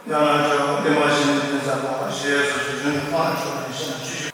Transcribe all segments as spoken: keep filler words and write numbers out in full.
ཡང་ན་ཇོ་བོ་བདེ་མ་བཞིན་དུ་འཛིན་པ་ཞེས་སོགས་ཀྱི་རིམ་པ་ཕྱོགས་ནས་བཤད་ན་ཅི་ཞིག་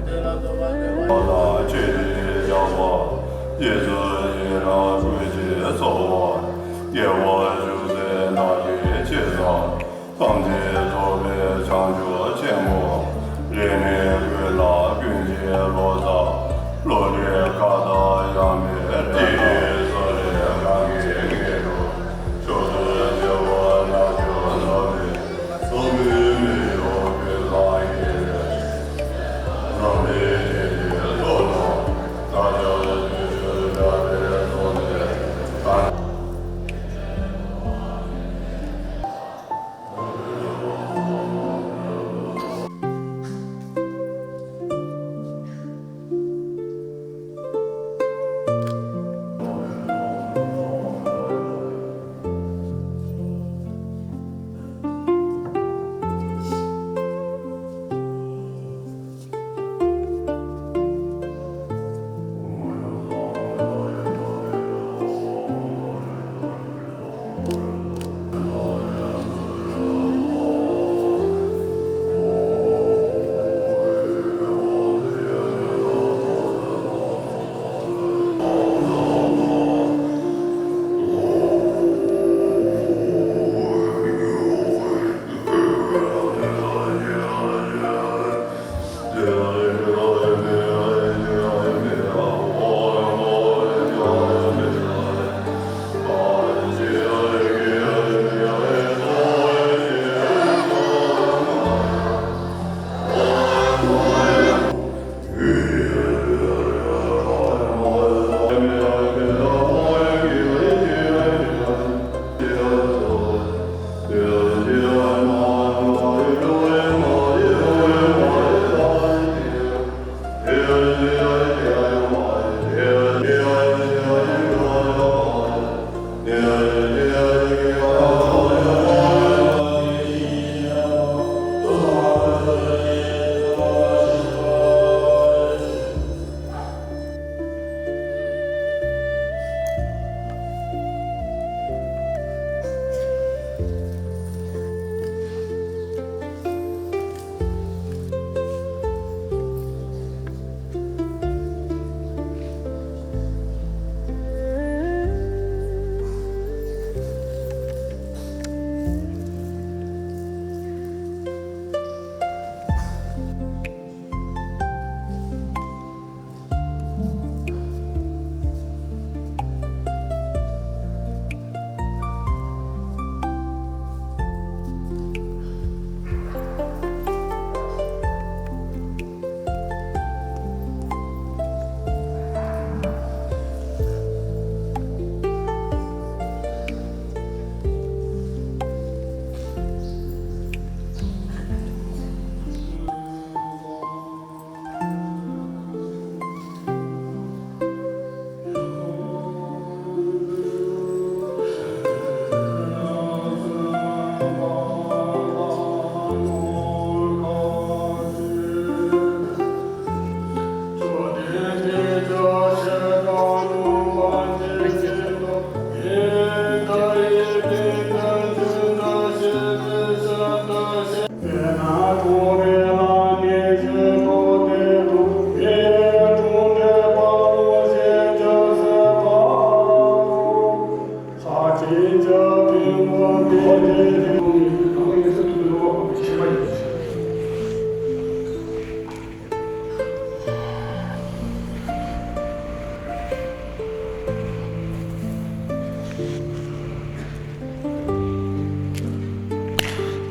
དང་ཆོས་ཀྱི་ཞགས་པ། རྗེས་སུ་ཡི་རང་ཀུན་གྱི་ཚོགས། དགེ་བ་ཞུ་སའི་ནགས་ཀྱི་ཆེ་ས། ཐམས་ཅད་རྫོགས་པའི་བྱང་ཆུབ་ཆེན་པོ། རིག་གནས་ཀུན་ལ་ཀུན་གྱི་བློ་གསར། བློ་གྲོས་ཁ་བརྡ་ཡང་མེད་རེ་རེ་སོ་རེ་གང་གི་ངེས་རུ། མཆོག་ཏུ་བདེ་བ་ལ་སྤྱོད་ལ་མེད།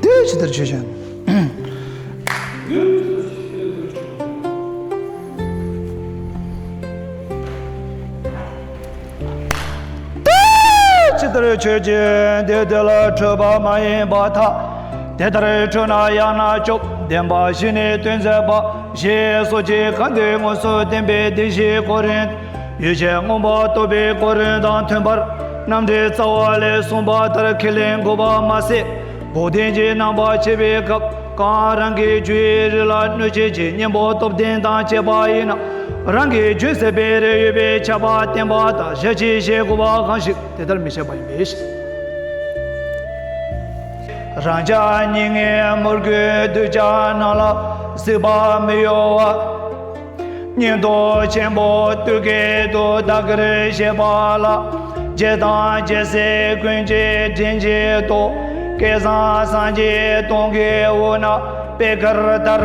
དེ་ཇི་ལྟར་ཆོས་ཅན། དེ་ཇི་ལྟར་ཆོས་ཅན། དེ་དེ་ལ་འཕྲོད་པ་མ་ཡིན་པར་ཐལ། དེ་ལྟར་འཕྲོད་ན་ཡང་ན་སྐྱོབ། བདེན་པ་བཞི་ནི་སྟོན་མཛད་པ། ཞེས་སོགས་ཀྱིས་གང་དེ་དངོས་སུ་བསྟན་པའི་བདེན་བཞིའི་གོ་རིམ། ཡུལ་ཅན་མངོན་པར་རྟོགས་པའི་གོ་རིམ་དང་མཐུན་པར་རྣམ་འགྲེལ་རྩ་བ་ལས་གསུངས་པ་ལྟར་ཁས་ལེན་དགོས་པ་མ་ཟད། འགོག་བདེན་གྱི་རྣམ་པ་འཆད་པའི་སྐབས་གང་རང་གི་རྒྱུ་ཡི་རིགས་ལ་གནོད་བྱེད་ཀྱི་གཉེན་པོ་སྟོབས་ལྡན་དང་བཅས་པ་ཡིན་ན། རང་གི་རྒྱུན་ཟད་པའི་རིགས་ཡོད་པའི་ཁྱབ་པ་བསྟན་པ་དང་ཞལ་གྱིས་བཞེས་དགོས་པ་གང་ཞིག་དེ་ལྟར་མི་བྱེད་པ་ཡིན་པས། རང་ཅག་སྙིགས་ལྔའི་མོས་གུས་གདུལ་བྱ་རྣམས་ལ་གཟིགས་པ་མི་གཡོ་བ། སྙིང་སྟོབས་ཆེན་པོ་བདུད་ཀྱི་དུག་དག་གིར་བྱེད་པ་ལ། རྒྱལ་དང་རྒྱལ་སྲས་ཀུན་གྱི་དྲིན་གྱིས་བསྟོད། བསྐལ་བཟང་སངས་རྒྱས་སྟོང་གི་དབུས་ན། པད་དཀར་ལྟར་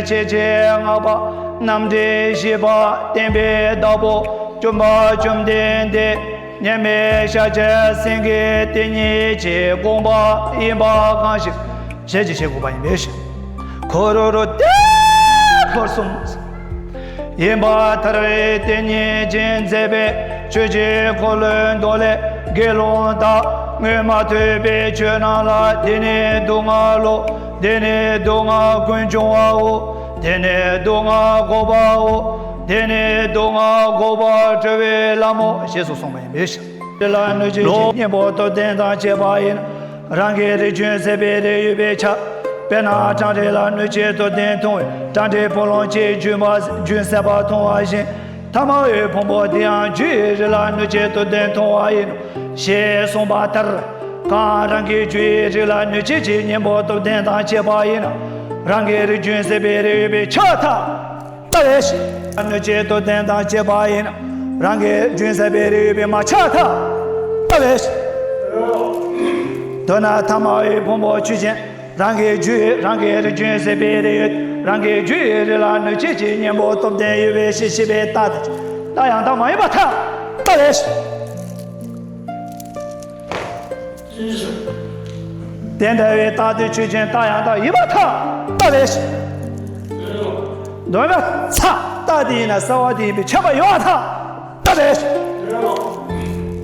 ཆེ་ཆེར་བསྔགས་པ། རྣམ་འདྲེན་བཞི་པ་བསྟན་པའི་བདག་པོ། བཅོམ་པ་བཅོམ་ལྡན་འདས་མཉམ་མེད་ཤཱཀྱ་སེང་གེ་དེ་ཉིད་ཀྱི་དགོངས་པ་ཡིན་པ་གང་ཞིག་ཞལ་གྱིས་བཞེས་དགོས་པ་ཡིན་པས། ཁོ་རོ་རོ་ཏེ་འཁོར་གསུམ། ཡིན་པར་ཐལ། དེ་ཉིད་ཅིང་མཛད་པའི་ཆོས་ཀྱི་འཁོར་ལོའི་མདོ་ལས། དགེ་སློང་དག་སྔོན་མ་ཐོས་པའི་ཆོས་རྣམས་ལ། དེ་ནས་སྡུག་བསྔལ་ལོ། དེ་ནས་སྡུག་བསྔལ་ཀུན་འབྱུང་བའོ། དེ་ནས་སྡུག་བསྔལ་འགོག་པའོ། དེ་ནས་སྡུག་བསྔལ་འགོག་པར་འགྲོ་བའི་ལམ་མོ། ཞེས་སུ་གསུངས་པ་ཡིན་པས། རི་ལ་གནོད་བྱེད་ཀྱི་གཉེན་པོ་སྟོབས་ལྡན་དང་བཅས་པ་ཡིན། རང་གི་རིགས་རྒྱུན་ཟད་པའི་རིགས་ཡོད་པའི་ཆ། དཔེར་ན་སྦྲང་རི་ལ་གནོད་བྱེད་སྟོབས་ལྡན་མཐོང་བས། སྦྲང་རིའི་སྤུ་ལོང་གཅིག་རྒྱུན་པ་རྒྱུན་ཟད་པ་མཐོང་བ་བཞིན། ཐ་མ་ཡི་ཕུང་པོ་དེ་ཡང་རྒྱུ་ཡི་རིགས་ལ་གནོད་བྱེད་སྟོབས་ལྡན་མཐོང་བ་ཡིན་ནོ། ཞེས་གསུངས་པ་ལྟར། གང་རང་གི་རྒྱུ་ཡི་རིགས་ལ་གནོད་བྱེད་ཀྱི་གཉེན་པོ་སྟོབས་ལྡན་དང་བཅས་པ་ཡིན་ན། རང་གི་རིགས་རྒྱུན་ཟད་པའི་རིགས་ཡོད་པའི་ཆ་ཐ། ལྟ་བས། གནོད་བྱེད་སྟོབས་ལྡན་དང་བཅས་པ་ཡིན་ན། རང་གི་རྒྱུན་ཟད་པའི་རིགས་ཡོད་པའི་མ་ཆ་ཐ། ལྟ་བས། མདོར་ན་ཐ་མ་ཡི་ཕུང་པོ་ཆོས་ཅན། རང་གི་རྒྱུ་ཡི་རང་གི་རིགས་རྒྱུན་ཟད་པའི་རིགས་ཡོད། རང་གི་རྒྱུ་ཡི་རིགས་ལ་གནོད་བྱེད་ཀྱི་གཉེན་པོ་སྟོབས་ལྡན་ཡོད་པའི་ཕྱིར་ཞེས་པའི་རྟགས་དེ། རྟགས་ཡང་དག་མ་ཡིན་པར་ཐལ། ལྟ་བས། དེ་འདྲ་བའི་རྟགས་དེ་ཆོས་ཅན་རྟགས་ཡང་དག་ཡིན་པར་ཐལ། ལྟ་བས། མདོར་ན་ཚ་རྟགས་དེ་ཡིན་ན་གསལ་བ་དེ་ཡིན་པས་ཁྱབ་པ་ཡོད་པར་ཐལ། ལྟ་བས།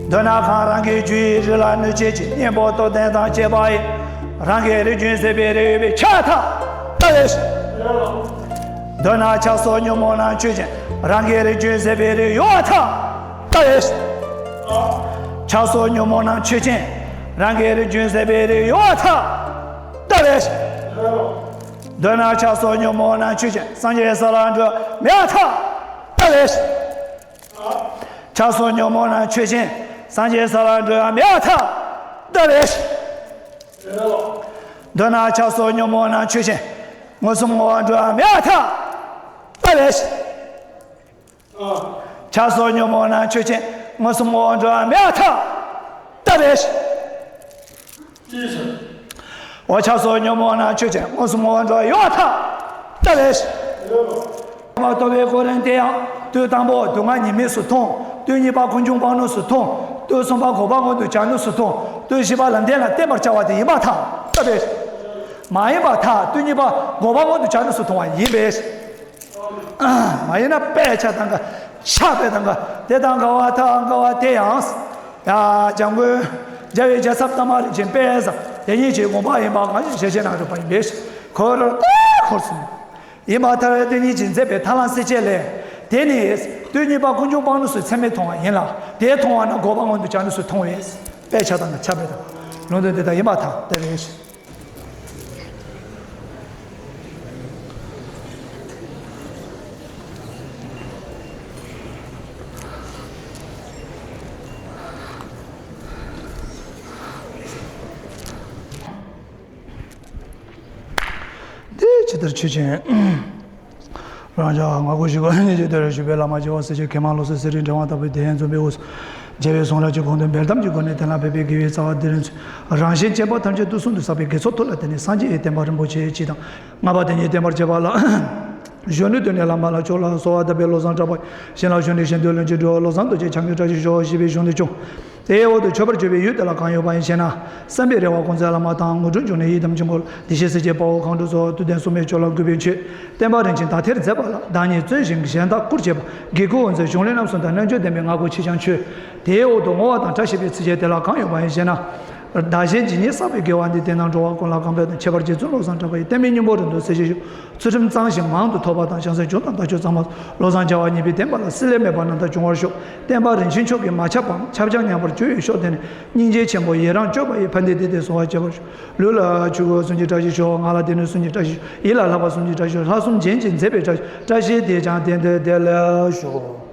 མདོར་ན་གང་རང་གི་རྒྱུ་ཡི་རིགས་ལ་གནོད་བྱེད་ཀྱི་གཉེན་པོ་སྟོབས་ལྡན་དང་བཅས་པ་ཡིན། རང་གི་རིགས་རྒྱུན་ཟད་པའི་རིགས་ཡོད་པའི་ཆ་ཐ། ལྟ་བས། མདོར་ན་ཆགས་སོགས་ཉོན་མོངས་རྣམས་ཆོས་ཅན། རང་གི་རིགས་རྒྱུན་ཟད་པའི་རིགས་ཡོད་པར་ཐལ། ལྟ་བས། ཆགས་སོགས་ཉོན་མོངས་རྣམས་ཆོས་ཅན། རང་གི་རིགས་རྒྱུན་ཟད་པའི་རིགས་ཡོད་པར་ཐལ། ལྟ་བས། མདོར་ན་ཆགས་སོགས་ཉོན་མོངས་རྣམས་ཆོས་ཅན། སངས་རྒྱས་ས་ལ་འགྲོ་མེད་པར་ཐལ། ལྟ་བས། ཆགས་སོགས་ཉོན་མོངས་རྣམས་ཆོས་ཅན། སངས་རྒྱས་ས་ལ་འགྲོ་ཡང་མེད་པར་ཐལ། ལྟ་བས། མདོར་ན་ཆགས་སོགས་ཉོན་མོངས་རྣམས་ཆོས་ཅན། མངོན་སུམ་ངོ་བོར་འགྲོ་ཡང་མེད་པར་ཐལ། ལྟ་བས། ཆགས་སོགས་ཉོན་མོངས་རྣམས་ཆོས་ཅན། མངོན་སུམ་ངོ་བོར་འགྲོ་ཡང་མེད་པར་ཐལ། ལྟ་བས། འོ་ཆགས་སོགས་ཉོན་མོངས་རྣམས་ཆོས་ཅན། མངོན་སུམ་ངོ་བོར་འགྲོ་ཡང་ཡོད་པར་ཐལ། ལྟ་བས། མ་རྟོགས་པའི་གོ་རིམ་དེ་ཡང་དུས་དང་པོ་སྡུག་བསྔལ་ཉེས་དམིགས་སུ་མཐོང་། དུས་གཉིས་པ་ཀུན་འབྱུང་སྤངས་ལུགས་སུ་མཐོང་། དུས་གསུམ་པ་འགོག་པ་མངོན་དུ་བྱ་ལུགས་སུ་མཐོང་། དུས་བཞི་པ་ལམ་བདེན་ལ་བརྟེན་པར་བྱ་བ་དེ་ཡིན་པར་ཐལ། ལྟ་བས། མ་ཡིན་པར་ཐལ། དུས་གཉིས་པ་འགོག་པ་མངོན་དུ་བྱ་ལུགས་སུ་མཐོང་བ་ཡིན་པས། མ་ཡིན་ན་དཔེ་ཆ་དང་འགལ། ཆ་དཔེ་དང་འགལ། དེ་དང་འགལ་བ་ཐལ། འགལ་བ་དེ་ཡང་། ཡ་འཇམ་མགོན་རྒྱལ་བའི་རྒྱལ་ཚབ་བླ་མ་རིན་ཆེན་དཔལ་བཟང་དེ་ཉིད་ཀྱི་དགོངས་པ་ཡིན་པ་གང་ཞིག་ཞལ་བཞེས་གནང་རོགས་པ་ཡིན་པས། འཁོར་ལྟ་འཁོར་གསུམ། ཡིན་པར་ཐལ། དེ་ཉིད་ཀྱིས་མཛད་པའི་ཐར་ལམ་གསལ་བྱེད་ལས། དེ་ནི་དུས་གཉིས་པ་ཀུན་འབྱུང་སྤངས་ལུགས་སུ་ཚད་མས་མཐོང་བ་ཡིན་ལ། དེ་མཐོང་བ་ན་འགོག་པ་མངོན་དུ་བྱ་ལུགས་སུ་མཐོང་བས། དཔེ་ཆ་དང་ཆ་དཔེ་དང་། ལུང་དོན་དེ་དག་ཡིན་པར་ཐལ། དེ་རེད། འདི་ཇི་ལྟར་ཆོས་ཅན། རང་ཅག་ང་དགོངས་ཞུ་བ་ནི་ཇི་ལྟར་ཞུ་བའི་བླ་མ་རྒྱལ་བ་སྲས་བཅས་མཁས་མང་ལོ་ཙཱ་གསེར་གྱི་ཕྲེང་བ་ལྟ་བུའི་གདན་འཛོམས་པའི་དབུས་སུ། རྒྱལ་བའི་གསུང་རབ་ཀྱི་དགོངས་དོན་འབེལ་གཏམ་གྱི་སྒོ་ནས་གཏན་ལ་ཕེབས་པའི་དགེ་བའི་རྩ་བ་འདི་རིང་ཚུན་རང་གཞན་གཅེས་པ་ཐམས་ཅད་དུས་གསུམ་དུ་བསགས་པའི་དགེ་ཚོགས་ཐོག་ལ་བརྟེན་ནས་སངས་རྒྱས་ཀྱི་བསྟན་པ་རིན་པོ་ཆེ་སྤྱི་དང་ལྔ་པ་དེ་ཉིད་བརྟན་པར་བྱེད་པ་ལ། གཞོན་ནུ་དོན་གཉེར་བླ་མ་ལ་ཕྱག་ལ་གསོལ་བ་བཏབ་པའི་བློ་བཟང་གྲགས་པ་ཡིས། གཞན་ལ་གཞོན་ནུའི་གཞན་དོན་ལོན་གྱི་འགྲོ་བ་བློ་བཟང་རྡོ་རྗེ་འཆང་གི་བཀྲ་ཤིས་ཤོག་ཞེས་པའི་གཞུང་དུ་བྱུང་། དེའི་འོག་ཏུ་མཆོད་པར་བརྗོད་པའི་ཡུལ་དེ་ལ་གང་ཡོད་པ་ཡིན་ཞེ་ན། བསམ་པའི་རེ་བ་ཀུན་མཛད་བླ་མ་དང་། དངོས་གྲུབ་འབྱུང་གནས་ཡི་དམ་ཆོས་འཁོར་ལོ། བདེ་གཤེགས་སྲས་བཅས་དཔའ་བོ་མཁའ་འགྲོ་ཚོགས། བདུད་འདུལ་སྲུང་མའི་སྐྱོབ་ལ་གུས་པས་མཆོད། བསྟན་པ་རིན་ཆེན་དག་ཐེར་མཛད་པ་ལ། བདག་ཉིད་བརྩོན་ཞིང་གཞན་དག་བཀུར་བྱེད་པ། དགེ་བསྐུལ་དབུ་མཛད་གཞུང་ལས་རྣམ་གསུམ་དང་། རྣལ་འབྱོར་ལྡན་པའི་ངག་གི་ཆེ་ཆུང་མཆོད། དེའི་འོག་ཏུ་བསྔོ་བ་དང་བཀྲ་ཤིས་པའི་ཚིགས་བཅད་དེ་ལ་གང་ཡོད་པ་ཡིན་ཞེ་ན། བདག་གཞན་ཇི་སྙེད་བསགས་པའི་དགེ་བ་འདིས། དེ་རྣམས་འགྲོ་བ་ཀུན་ལ་གང་ཕན་དང་། ཁྱད་པར་རྗེ་བཙུན་བློ་བཟང་གྲགས་པ་ཡི། བསྟན་པའི་སྙིང་པོ་རིང་དུ་གསལ་བྱེད་ཤོག། ཚུལ་ཁྲིམས་གཙང་ཞིང་མང་དུ་ཐོབ་པ་དང་། བྱང་སེམས་བྱུང་དང་དག་བཅུ་གཙང་མ། བློ་བཟང་བྱ་བ་ཉེས་པའི་བསྟན་པ་ལ། སྲིད་ལས་མེད་པ་རྣམ་དག་འབྱུང་བར་ཤོག། བསྟན་པ་རིན་ཆེན་མཆོག་གི་མ་ཁྱབ་པའམ་ཁྱབ་འཆང་ཉམས་པར་གྱུར་པའི་ཤོག། དེ་ནས་སྙིང་རྗེ་ཆེན་པོ་ཡི་རང་སྤྱོད་པ་ཡིས། ཕན་བདེ་དེ་སྟེ་གཟུང་བར་བྱེད་པར་ཤོག། ལུས་ལ་ཆོས་གོས་གསུམ་གྱི་བཀྲ་ཤིས་ཤོག། ངག་ལ་བདེ་གནས་གསུམ་གྱི་བཀྲ་ཤིས་ཤོག། ཡིད་ལ་བསླབ་པ་གསུམ་གྱི་བཀྲ་ཤིས་ཤོག། ལྷ་གསུམ་རྒྱན་གྱིས་མཛེས་པའི་བཀྲ་ཤིས། བཀྲ་ཤིས་དེས་ཀྱང་དེང་འདིར་བདེ་ལེགས་ཤོག།